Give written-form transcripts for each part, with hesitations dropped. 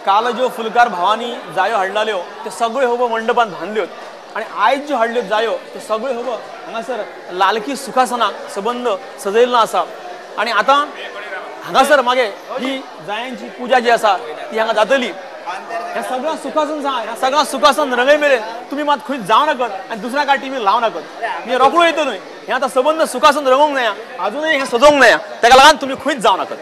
काल ज्यो फुलकार भावांनी जायो हाडलाल्यो त्यो सगळ्यो होबो मंडपान बांदल्यो आनी आयज ज्यो हाडल्यो जायो त्यो सगळ्यो होबो हांगासर लालकी सुखासनाक सबंद सजयल्लो आसा. आनी आतां हांगासर मागे ही जायांची पुजा जी आसा ती हांगा जातली. ह्या सगळ्या सुखासन आसा, ह्या सगळ्या सुखासन रंगय मेरेन तुमी मात खंय जावं नाकत आनी दुसऱ्या काय टिवी लावं नाकत. मी रोकडो येतो न्हय, हें आतां सबंद सुखासन रंगोवंक जाया, अजूनय हें सजोवंक जाया, ताका लागून तुमी खंयच जावं नाकत.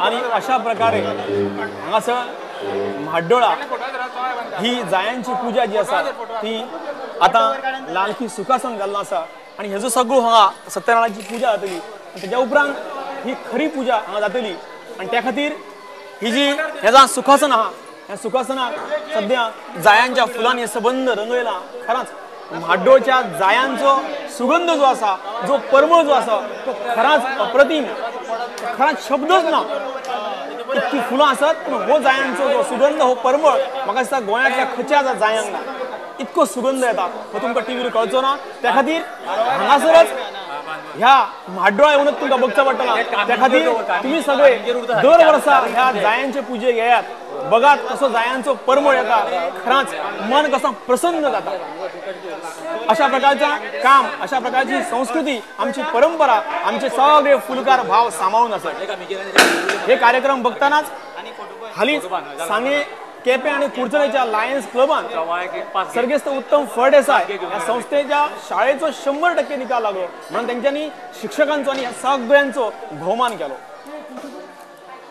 आनी अशा प्रकारे हांगासर म्हाड्डोळा ही जायांची पुजा जी आसा ती आतां लालकी सुखासन जाल्लो आसा. आनी हेजो सगळो हांगा सत्यनारायणाची पुजा जातली, तेज्या उपरांत ही खरी पुजा हांगा जातली. आनी त्या खातीर ही जी हेजा सुखासन आहा, ह्या सुखासनाक सद्या जायांच्या फुलांनी सबंद रंगयला. खरांच म्हाड्डोळच्या जायांचो सुगंध जो आसा, जो परमळ जो आसा तो खरांच अप्रतिम, खरांच शब्दच ना. इतकी फुलां आसत पूण हो जायांचो जो सुगंध, हो परमळ म्हाका दिसता गोंयांतल्या खंयच्या जायांक ना इतको सुगंध येता, हो तुमकां टिवीर कळचो ना. त्या खातीर हांगासरच ह्या म्हाड्डोळा येवनच तुमकां बघचें पडटला. त्या खातीर तुमी सगळे दर वर्सा ह्या जायांचे पुजेक येयात, बघात कसो जायांचो परमळ येता, खरांच मन कसो प्रसन्न जाता. अशा प्रकारचा काम, अशा प्रकारची संस्कृती, आमची परंपरा, आमचे सगळे फुलकार भाव सांबाळून आसत. हे कार्यक्रम बघतानाच हालींच सांगे केपें आनी कुडचडेच्या लायन्स क्लबान सर्गेस्त उत्तम फळदेसाय ह्या संस्थेच्या शाळेचो 100% निकाल लागलो म्हणून तेंच्यांनी शिक्षकांचो आनी ह्या सगळ्यांचो भोवमान केलो.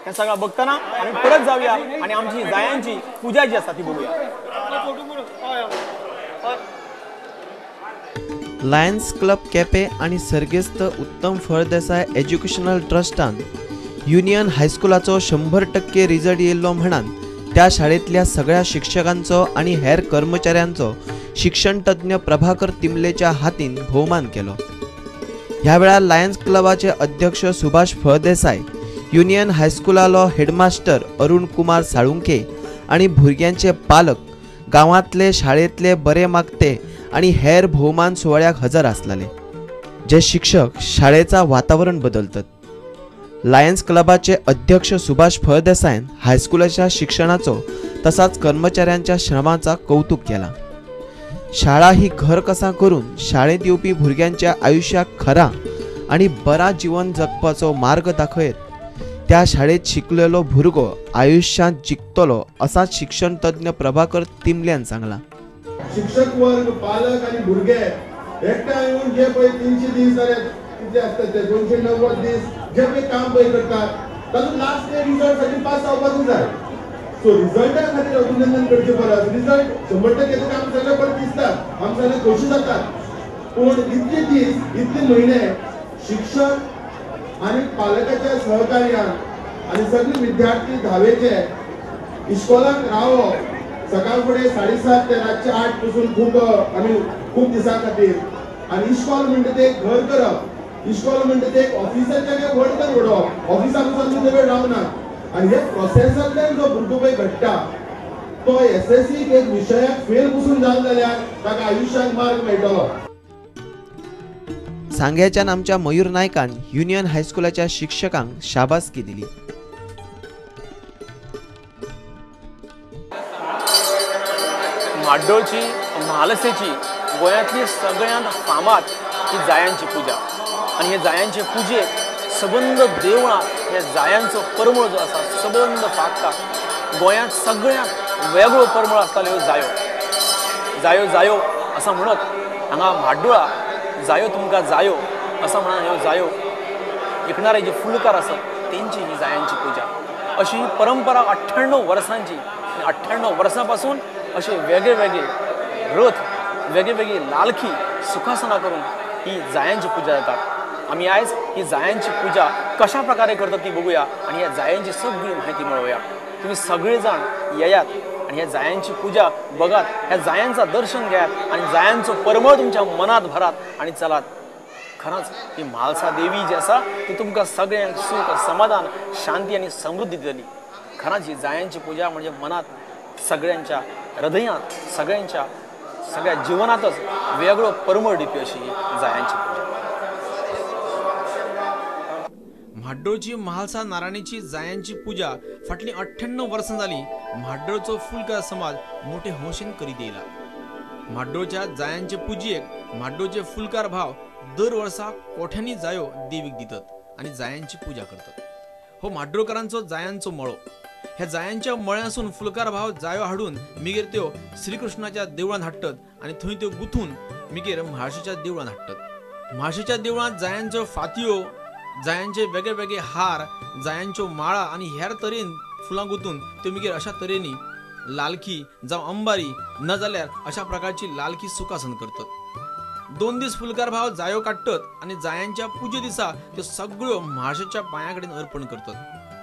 हे सगळं बघताना आमी परत जावया आनी आमची जायांची पुजा जी आसा ती बघूया. लायन्स क्लब केपें आनी सर्गेस्त उत्तम फळदेसाय एज्युकेशनल ट्रस्टान युनियन हायस्कुलाचो 100% रिजल्ट येयल्लो म्हणान त्या शाळेंतल्या सगळ्या शिक्षकांचो आनी हेर कर्मचाऱ्यांचो शिक्षणतज्ञ प्रभाकर तिमलेच्या हातीन भोवमान केलो. ह्या वेळार लायन्स क्लबाचे अध्यक्ष सुभाष फळदेसाय, युनियन हायस्कुलालो हेडमास्टर अरुण कुमार साळुंके आनी भुरग्यांचे पालक, गांवांतले शाळेंतले बरे मागते आनी हेर भोवमान सुवाळ्याक हजर आसलेले, जे शिक्षक शाळेचा वातावरण बदलतात. लायन्स क्लबाचे अध्यक्ष सुभाष फळदेसायन हायस्कुलाच्या शिक्षणाचो तसाच कर्मचाऱ्यांच्या श्रमाचा कौतुक केला. शाळा ही घर कसा करून शाळेत येवपी भुरग्यांच्या आयुष्याक खरा आनी बरा जीवन जगपाचो मार्ग दाखयत त्या शाळेत शिकलेलो भुरगो आयुष्यांत जिखतलो असा शिक्षण तज्ञ प्रभाकर तिमल्यान सांगला. शिक्षक वर्ग, पालक आनी भुरगे एकठांय येवन जे पळय 300 दीस जाल्यार कितले आसता ते 290 दीस जे पळय काम पळय करतात तातूंत लास्ट डे रिजल्ट साठी पास जावपाकूच जाय. सो रिजल्टा खातीर अभिनंदन करचे परस रिजल्ट 100% तुका आमी सगळे परत दिसतात, आमी सगळे खोशी जातात, पूण इतले दीस इतले म्हयने शिक्षक आनी पालकाच्या सहकार्यान आनी सगळे विद्यार्थी धावेचे इस्कॉलाक रावप सकाळ फुडें 7:30 ते रातचे 8 पसून खूब आमी खूब दिसां खातीर आनी इस्कॉल म्हणटा ते एक घर करप, इस्कॉल म्हणटा ते एक ऑफिसाच्या व्हड कर उडोवप, ऑफिसाक वचून वेळ रावना आनी हे प्रोसेसांतल्यान जो भुरगो पळय घडटा तो एसएससी एक विशयाक फेल पसून जालो जाल्यार ताका आयुश्याक मार्ग मेळटलो. सांग्याच्यान आमच्या मयूर नायकान युनियन हायस्कुलाच्या शिक्षकांक शाबासकी दिली. म्हाड्डोळची म्हालसेची गोंयांतली सगळ्यांत फामाद ही जायांची पुजा आनी हे जायांचे पुजेक सबंद देवळां हे जायांचो परमळ जो आसा सबंद फांकता. गोंयांत सगळ्यांत वेगळो परमळ आसतालो ह्यो जायो. जायो जायो असो म्हणत हांगा म्हाड्डोळा जायो तुमकां जायो असो म्हणून ह्यो जायो विकणारे जे फुलकार आसत तेंची ही जायांची पुजा. अशी ही परंपरा 98 वर्सांची आनी 98 वर्सां पासून असे वेगळे वेगळे रथ, वेगळे वेगळी लालखी सुखासना करून ही जायांची पुजा जाता. आमी आयज ही जायांची पुजा कशा प्रकारे करतात ती बघूया आनी ह्या जायांची सगळी माहिती मेळोवया. तुम्ही सगळे जाण येयात आनी ह्या जायांची पुजा बघात, ह्या जायांचा दर्शन घेयात आनी जायांचो परमळ तुमच्या मनात भरात आनी चलात. खरंच ही म्हालसा देवी जी आसा ती तुमकां सगळ्यांक सुख समाधान शांती आनी समृद्धी दितली. खरंच ही जायांची पुजा म्हणजे मनात सगळ्यांच्या हृदयांत सगळ्यांच्या सगळ्या जिवनातच वेगळो परमळ दिवपी अशी ही जायांची पुजा. म्हाड्डोळची म्हालसा नारायणीची जायांची पुजा फाटलीं 98 वर्सां जाली म्हाड्डोळचो फुलकार समाज मोठे हौशेन करीत येयला. म्हाड्डोळच्या जायांचे पुजेक म्हाड्डोळचे फुलकार भाव दर वर्सा कोठ्यांनी जायो देवीक दितात आनी जायांची पुजा करतात. हो म्हाड्डोळकारांचो जायांचो मळो. ह्या जायांच्या मळ्यासून फुलकार भाव जायो हाडून मिगेर त्यो श्रीकृष्णाच्या देवळान हाडटात आनी थंय त्यो गुथून मिगेर म्हाळशेच्या देवळान हाडटात. म्हाळशेच्या देवळांत जायांच्यो फातयो, जायांचे वेगळे वेगळे हार, जायांच्यो माळा आनी हेर तरेन फुलां गुंतून त्यो मिगेर अशा तरेनी लालखी जावं अंबारी न जाल्यार अशा प्रकारची लालखी सुखासन करतात. 2 दीस फुलकार भाव जायो काडटात आनी जायांच्या पुजे दिसा त्यो सगळ्यो म्हाळशेच्या पांया कडेन अर्पण करतात.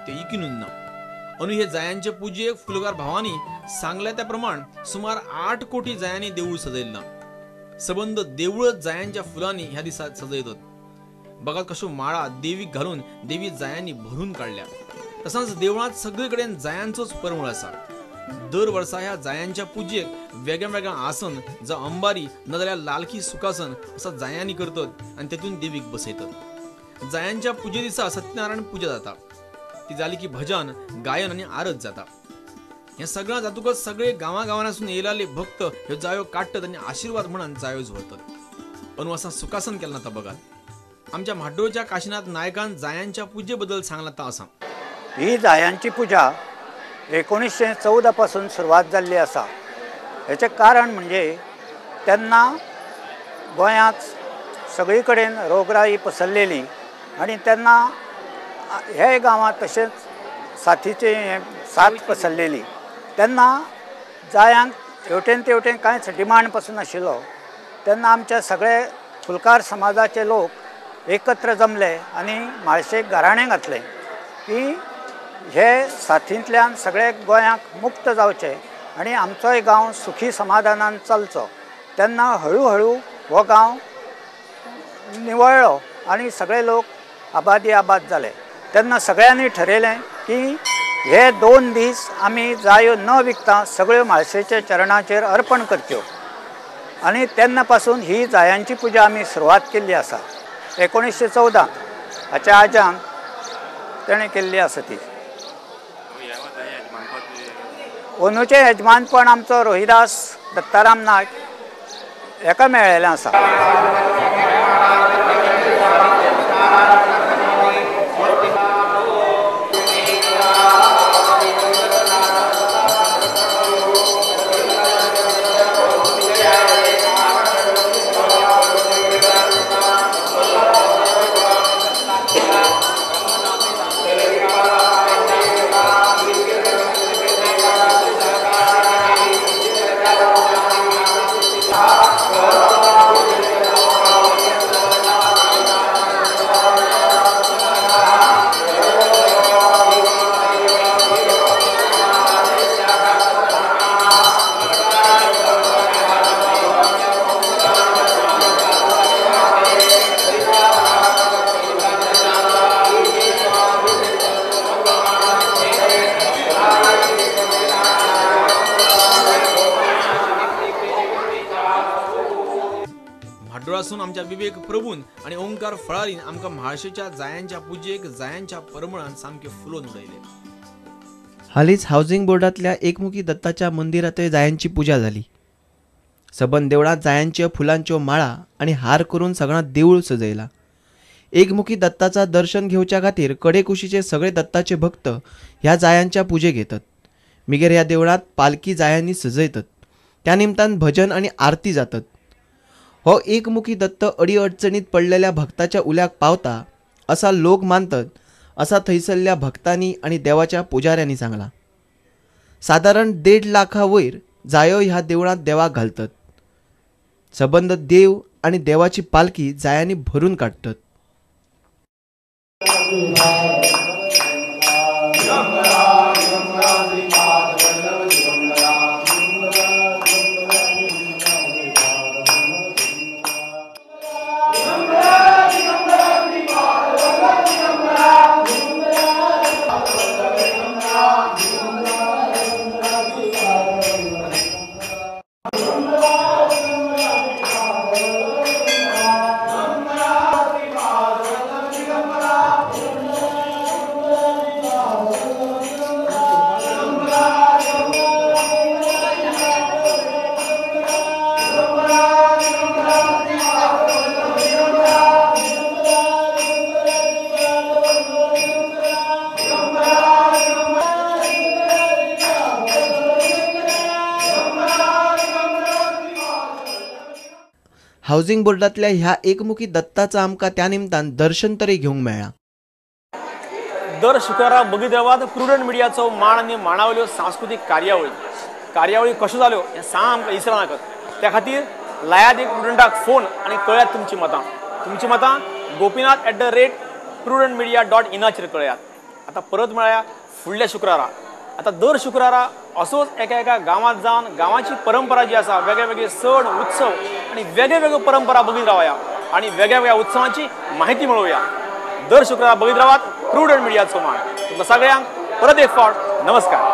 त्यो इकिनून ना. अनु हे जायांचे पुजेक फुलकार भावांनी सांगल्या त्या प्रमाण सुमार 8 कोटी जायांनी देवूळ सजयलां. सबंद देवूळच जायांच्या फुलांनी ह्या दिसा सजयतात. बघा कश्यो माळा देवीक घालून देवी जायांनी भरून काडल्या. तसंच देवळांत सगळे कडेन जायांचोच परमळ आसा. दर वर्सा ह्या जायांच्या पुजेक वेगळ्या वेगळ्या आसन जावं अंबारी न जाल्यार लालखी सुखासन असा जायांनी करतात आनी तेतून देवीक बसयतात. जायांच्या पुजे दिसा सत्यनारायण पुजा जाता. ती जाली की भजन गायन आनी आरत जाता. हें सगळ्यां जातकच सगळे गांवागांवांसून येयलाले भक्त ह्यो जायो काडटात आनी आशिर्वाद म्हणून जायोच व्हरतात. अनु असा सुखासन केला ना बघात. आमच्या म्हाड्डोळच्या काशीनाथ नायकान जायांच्या पुजे बद्दल सांगला ता आसा. ही जायांची पुजा 1914 पासून सुरवात जाल्ली आसा. हेचें कारण म्हणजे तेन्ना गोंयांत सगळी कडेन रोगराई पसरलेली आनी तेन्ना हे गांवांत तशेंच साथीचे साथ पसरलेली. तेन्ना जायांक हेवटेन तेवटेन कांयच डिमांड पासून नाशिल्लो. तेन्ना आमच्या सगळे फुलकार समाजाचे लोक एकत्र जमले आनी म्हाळशेक गाराणें घातलें की हे साथींतल्यान सगळे गोंयांक मुक्त जावचें आनी आमचोय गांव सुखी समाधानान चलचो. तेन्ना हळू हळू हो गांव निवळ्ळो आनी सगळे लोक आबादी आबाद जाले. तेन्ना सगळ्यांनी ठरयलें की हे 2 दीस आमी जायो न विकता सगळ्यो म्हाळशेच्या चरणाचेर अर्पण करच्यो आनी तेन्ना पासून ही जायांची पुजा आमी सुरवात केल्ली आसा. 1914 हाच्या आज्यान तेणें केल्ली आसा ती. अंदूचें यजमानपण आमचो रोहिदास दत्ताराम नायक हेका मेळ्ळेलें आसा. म्हाड्डोळासून आमच्या विवेक प्रभून आनी ओंकार फळारीन आमकां म्हाळशेच्या जायांच्या पुजेक जायांच्या परमळान सामके फुलोवन उडयले. हालींच हावसिंग बोर्डांतल्या एकमुखी दत्ताच्या मंदिरांतय जायांची पुजा जाली. सबंद देवळांत जायांच्यो फुलांच्यो माळा आनी हार करून सगळ्यां देवूळ सजयला. एकमुखी दत्ताचा दर्शन घेवच्या खातीर कडेकुशीचे सगळे दत्ताचे भक्त ह्या जायांच्या पुजेक येतात. मिगेर ह्या देवळांत पालखी जायांनी सजयतात. त्या निमतान भजन आनी आरती जातात. हो एकमुखी दत्त अडी अडचणीत पडलेल्या भक्ताच्या उल्याक पावता असा लोक मानतात असा थंयसरल्या भक्तांनी आनी देवाच्या पुजाऱ्यांनी सांगला. सादारण 1.5 लाखा वयर जायो ह्या देवळांत देवाक घालतात. सबंद देव आनी देवाची पालखी जायांनी भरून काडटात. हावजिंग बोर्डांतल्या ह्या एकमुखी दत्ताचं आमकां त्या निमतान दर्शन तरी घेवंक मेळ्ळां. दर शुक्रारा बगीत रावात प्रुडंट मिडियाचो माण आनी माणावल्यो सांस्कृतीक कार्यावळी कार्यावळी कश्यो जाल्यो हें सामकें इसरा नाकात. त्या खातीर लायात एक प्रुडंटाक फोन आनी कळयात तुमची मतां. तुमची मतां gopinath@prudentmedia.in कळयात. आतां परत मेळया फुडल्या शुक्रारा. आतां दर शुक्रारा असोच एका एका गांवांत जावन गांवाची परंपरा जी आसा, वेगळे वेगळे सण उत्सव आनी वेगळे वेगळे परंपरा बगीत रावया आनी वेगळ्या वेगळ्या उत्सवांची माहिती मेळोवया. दर शुक्रारा बगीत रावात प्रुडंट मिडियाचो माण. तुमकां सगळ्यांक परत एक फावट नमस्कार.